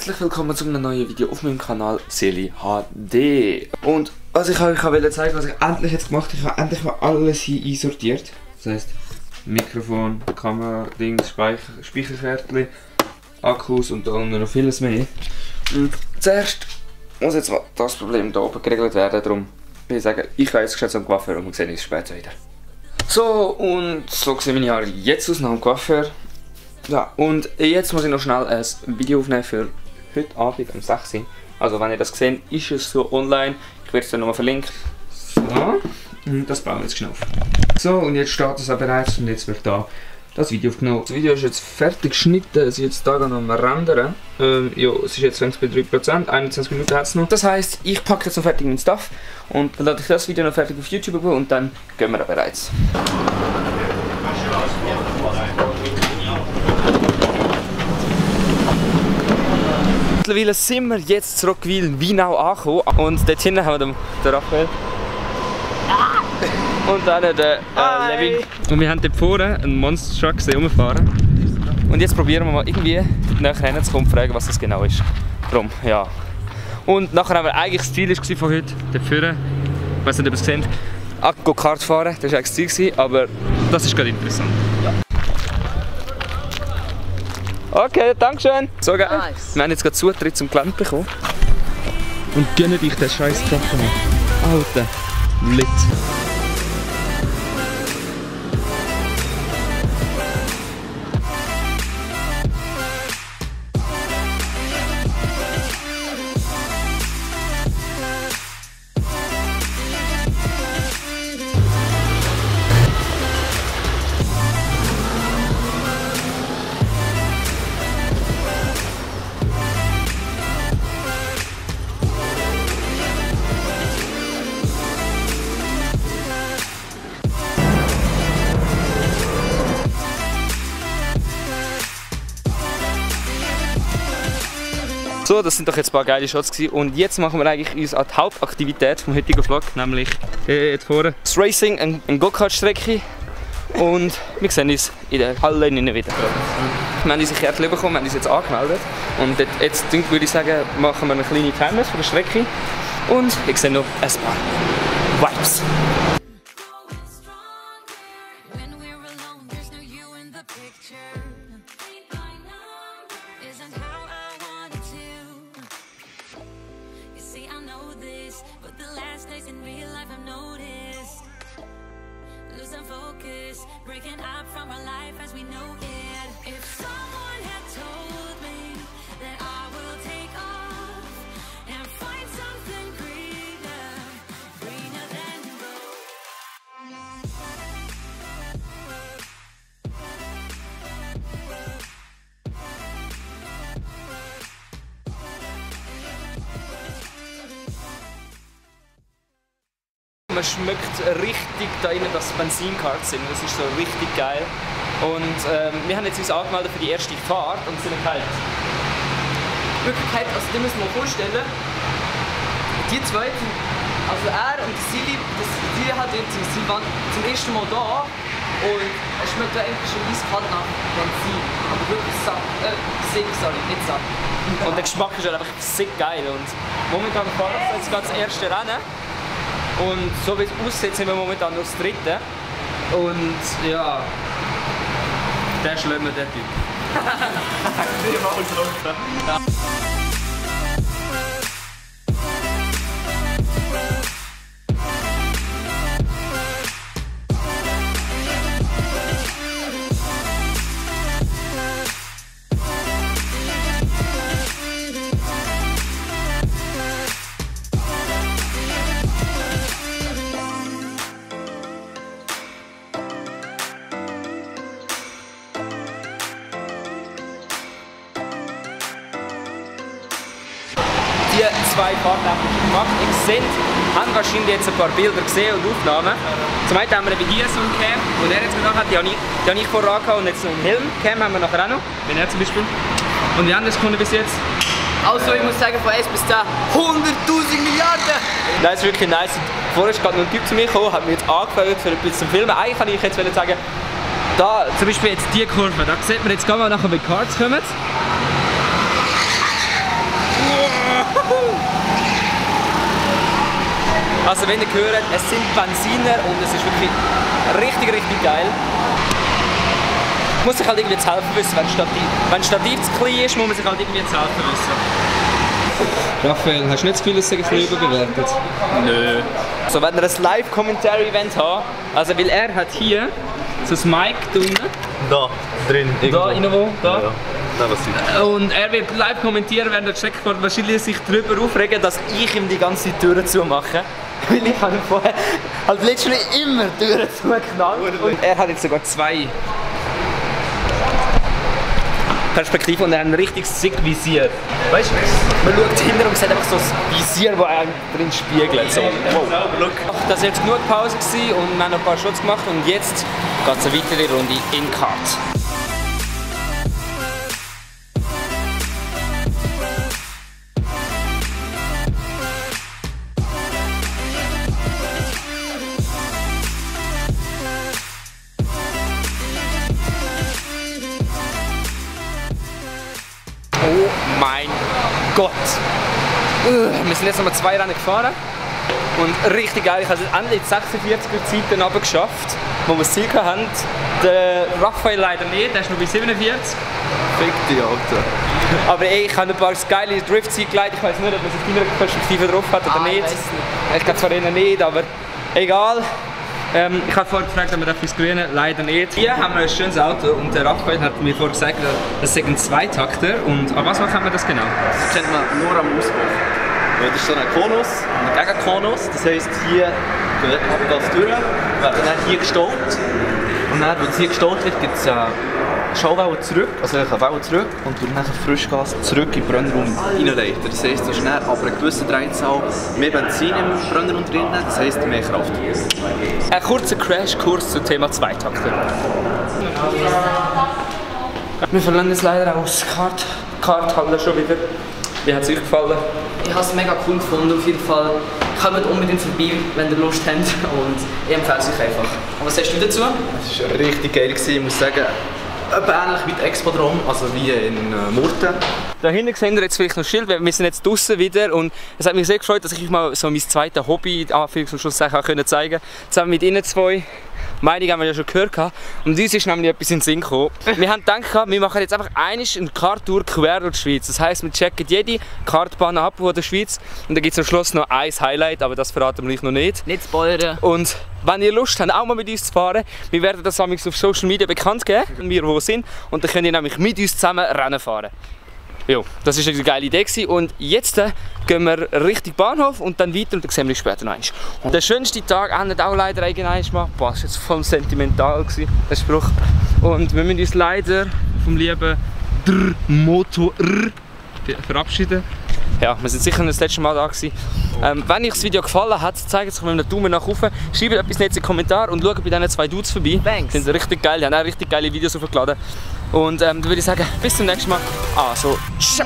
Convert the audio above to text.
Herzlich willkommen zu einem neuen Video auf meinem Kanal Silly HD. Und was ich euch wollte zeigen, was ich endlich jetzt gemacht habe, ich habe endlich mal alles hier einsortiert. Das heisst, Mikrofon, Kamera, Dings, Speicherkärtchen, Akkus und dann noch vieles mehr. Und zuerst muss jetzt mal das Problem hier oben geregelt werden, darum will ich sagen, ich habe jetzt geschätzt am Coiffeur und wir sehen uns später wieder. So, und so sehen meine Haare jetzt aus nach dem Coiffeur. Ja, und jetzt muss ich noch schnell ein Video aufnehmen für heute Abend um 6 Uhr. Also wenn ihr das seht, ist es so online. Ich werde es dann nochmal verlinken. So, und das bauen wir jetzt schnell auf. So, und jetzt steht es auch bereits und jetzt wird da das Video aufgenommen. Das Video ist jetzt fertig geschnitten, es ist jetzt da noch am Rendern. Ja, es ist jetzt 20 bei 3%, 21 Minuten hat es noch. Das heisst, ich packe jetzt noch fertig meinen Stuff und dann lade ich das Video noch fertig auf YouTube und dann gehen wir da bereits. Mittlerweile sind wir jetzt zurück in Wienau angekommen und dort hinten haben wir den Raphael und dann den Levin. Und wir haben dort vorne einen Monster Truck gesehen rumfahren. Und jetzt probieren wir mal irgendwie nachher reinzukommen und fragen, was das genau ist. Darum, ja. Und nachher haben wir eigentlich das Ziel von heute, dort vorne, ich weiß nicht, ob ihr es seht, Go-Kart fahren, das war eigentlich das Ziel, aber das ist gerade interessant. Ja. Okay, dankeschön. So geil. Nice. Wir haben jetzt gerade Zutritt zum Gelände bekommen. Und gönn dich den scheiß Drachen. Alter, lit. So, das sind doch jetzt ein paar geile Shots gewesen. Und jetzt machen wir eigentlich uns an die Hauptaktivität vom heutigen Vlog, nämlich jetzt vorne das Racing, eine Go-Kart-Strecke. Und wir sehen uns in der Halle wieder. Wir haben unsere Kärtchen bekommen, wir haben uns jetzt angemeldet. Und jetzt würde ich sagen, machen wir eine kleine Timelapse von der Strecke. Und ich sehe noch ein paar Vibes. Breaking up from our life as we know it. If someone had told me that I will take off and find something greener, greener than gold. Man schmeckt richtig da innen, dass Benzinkarten sind. Das ist so richtig geil. Und wir haben jetzt uns angemeldet für die erste Fahrt und sind kalt. Wirklich kalt, also die müssen wir uns vorstellen. Die zwei, also er und die hat jetzt zum ersten Mal da und es schmeckt eigentlich schon eiskalt nach Benzin. Aber wirklich sick, sorry, nicht satt. Und der Geschmack ist halt einfach sick geil. Und momentan fahren wir jetzt gerade das erste Rennen. Und so wie es aussieht, sind wir momentan nur das dritte. Und ja, der schlimme, der Typ. Ja. Die zwei Fahrten haben wir gemacht. Ihr seht, haben wahrscheinlich jetzt ein paar Bilder gesehen und Aufnahmen. Zum einen haben wir bei dir so einen Cam, den er jetzt gemacht hat, die habe ich vorher angehauen und jetzt noch einen Helm-Cam haben wir nachher auch noch, wenn er zum Beispiel. Und wie haben das gefunden bis jetzt? Also ich muss sagen, von 1 bis 10, 100'000 Milliarden! Nein, das ist wirklich nice. Vorher ist gerade noch ein Typ zu mir gekommen, hat mir jetzt angefragt für etwas zum Filmen. Eigentlich kann ich jetzt sagen, da zum Beispiel jetzt die Kurve, da sieht man jetzt, wenn wir nachher mit Karts kommen. Also wenn ihr hört, es sind Benziner und es ist wirklich richtig geil. Muss sich halt irgendwie zu helfen wissen, wenn ein Stativ zu klein ist, muss man sich halt irgendwie zu helfen wissen. Raphael, hast du nicht das Gefühl, es sei ein bisschen überbewertet? Nö. So, wenn wir ein Live-Commentary-Event haben, also weil er hat hier so ein Mic unten. Da, drin. Da, irgendwo, da. Ja, da was sieht. Und er wird live kommentieren, während der Checkpoint wahrscheinlich sich darüber aufregen, dass ich ihm die ganze Türen zumache. Weil ich habe vorher halt literally immer Türen zugeknallt. Und er hat jetzt sogar 2 Perspektiven und er hat ein richtiges Sick-Visier. Weißt du, man schaut hinter und sieht einfach so ein Visier, das einem drin spiegelt. So. Wow. Das war jetzt genug Pause gewesen und wir haben noch ein paar Shots gemacht und jetzt geht es eine weitere Runde in Kart. Oh mein Gott! Wir sind jetzt nochmal 2 Rennen gefahren und richtig geil. Ich habe es endlich 46er Zeiten abgeschafft, wo wir das Ziel hatten. Der Raphael leider nicht, der ist noch bei 47. Fick dich, Alter. Aber ey, ich habe ein paar geile Drift-Ziele geleitet. Ich weiß nicht, ob man es aus deiner Perspektive drauf hat oder nicht. Ich glaube zwar eher nicht, aber egal. Ich habe vorher gefragt, ob wir fürs Grüne, leider nicht. Hier haben wir ein schönes Auto und der Raphael hat mir vorher gesagt, das sei ein Zweitakter. Und an was machen wir das genau? Das kennt man nur am Auspuff. Das ist so ein Konus, ein Gegenkonus. Das heisst, hier geht Abgas durch, wird dann hier gestaut. Und dann, wenn es hier gestaut wird, gibt es eine Schallwelle zurück, also eine Welle zurück und durch nachher Frischgas zurück in den Brennraum reinleiten. Das heisst, du hast dann aber eine gewisse Drehzahl mehr Benzin im Brennraum drin, das heisst mehr Kraft. Ein kurzer Crashkurs zum Thema Zweitakter. Wir verlassen es leider aus Karthalle schon wieder. Wie hat es euch gefallen? Ich habe es mega cool gefunden, auf jeden Fall. Kommt unbedingt vorbei, wenn ihr Lust habt und ich empfehle es euch einfach. Und was sagst du dazu? Es war richtig geil, ich muss sagen. Etwa ähnlich wie die Expodrom, also wie in Murten. Da hinten sehen wir jetzt vielleicht noch ein Schild, wir sind jetzt draußen wieder und es hat mich sehr gefreut, dass ich euch mal so mein zweites Hobby zum Schluss zeigen konnte. Zusammen mit Ihnen 2. Meinung haben wir ja schon gehört und uns ist nämlich etwas in den Sinn gekommen. Wir haben gedacht, wir machen jetzt einfach eine Karttour quer durch die Schweiz. Das heisst, wir checken jede Kartbahn ab in der Schweiz und dann gibt es am Schluss noch ein Highlight, aber das verraten wir euch noch nicht. Nicht spoilern. Und wenn ihr Lust habt, auch mal mit uns zu fahren, wir werden das auf Social Media bekannt geben, wir wo sind, und dann könnt ihr nämlich mit uns zusammen Rennen fahren. Ja, das war eine geile Idee gewesen. Und jetzt gehen wir Richtung Bahnhof und dann weiter und dann sehen wir uns später noch einmal. Und der schönste Tag endet auch leider einmal. Boah, das war jetzt voll sentimental, der Spruch. Und wir müssen uns leider vom lieben Motor verabschieden. Ja, wir sind sicher das letzte Mal da gewesen. Wenn euch das Video gefallen hat, zeigt es euch mit einem Daumen nach oben, schreibt etwas in den Kommentaren und schaut bei diesen 2 Dudes vorbei. Thanks. Die sind richtig geil, die haben auch richtig geile Videos hochgeladen. Und dann würde ich sagen, bis zum nächsten Mal. Also, ciao!